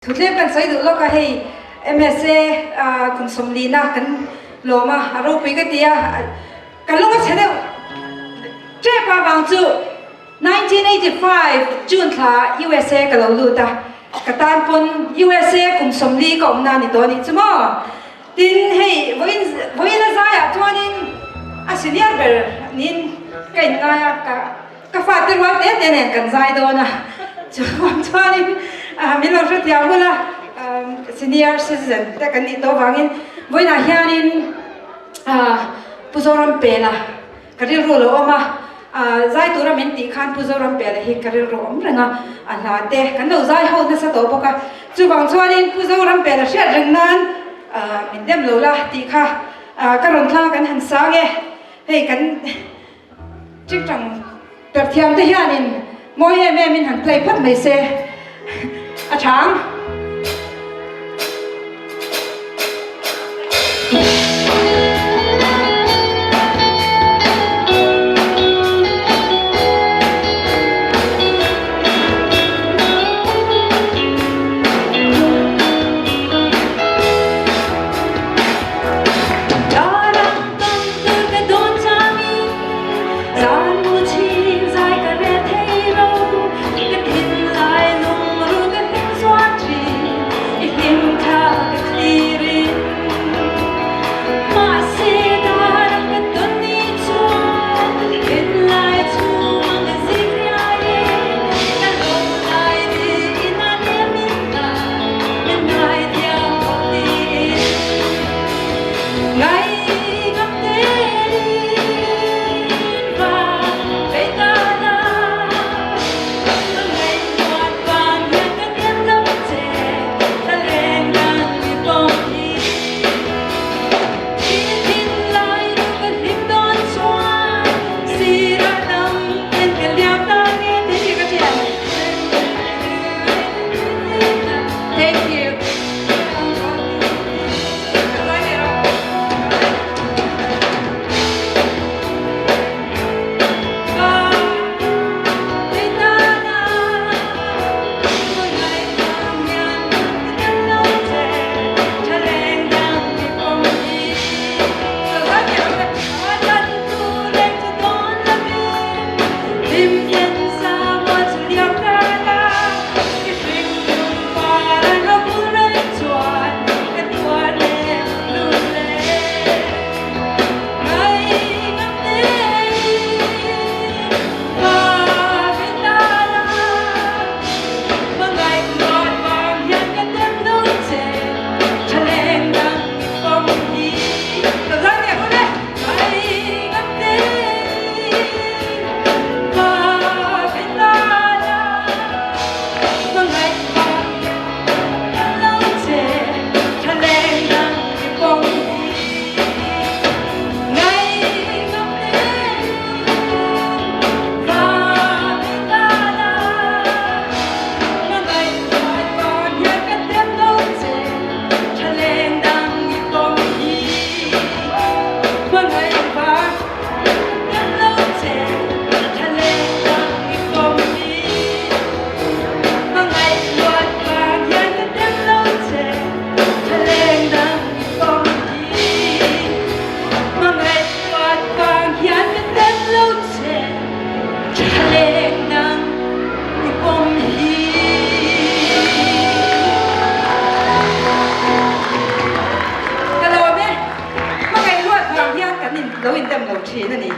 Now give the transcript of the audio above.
Thutlem kan sawi duh lawk a, hei MSA kum sawmlina kan lawm a, a ropui ka ti a, ka lung a chhe deuh tep a vang chu 1985 June thla USA ka lo lut a, ka tan pawn USA kum sawmli ka awmna a ni tawh a nih chu maw? Tin, hei vawiin vawiin a zaiah chuanin a senior ber niin ka inngai a, ka Ka fate rual te te nen kan zai dawn a, chuan chuanin min lo hrethiam bul a, senior citizen te kan nih tawh vangin vawiinah hianin Pu Zorampela ka rilru lo awm a, zai tura min tih khan Pu Zorampela hi ka rilru awm reng a, a hla te kan lo zai ho nasa tawh bawk a, chuvang chuanin Pu Zorampela hriat reng nan min dem lo la tih kha ka rawn thla kan han sang e, hei kan. Ṭingṭang perhthiam te hianin mawi em em in han play phawt mai se a ṭha ang. Thank you. Ka lawm e, hmangaih luat vang hian kan in lo indem lo thin a ni.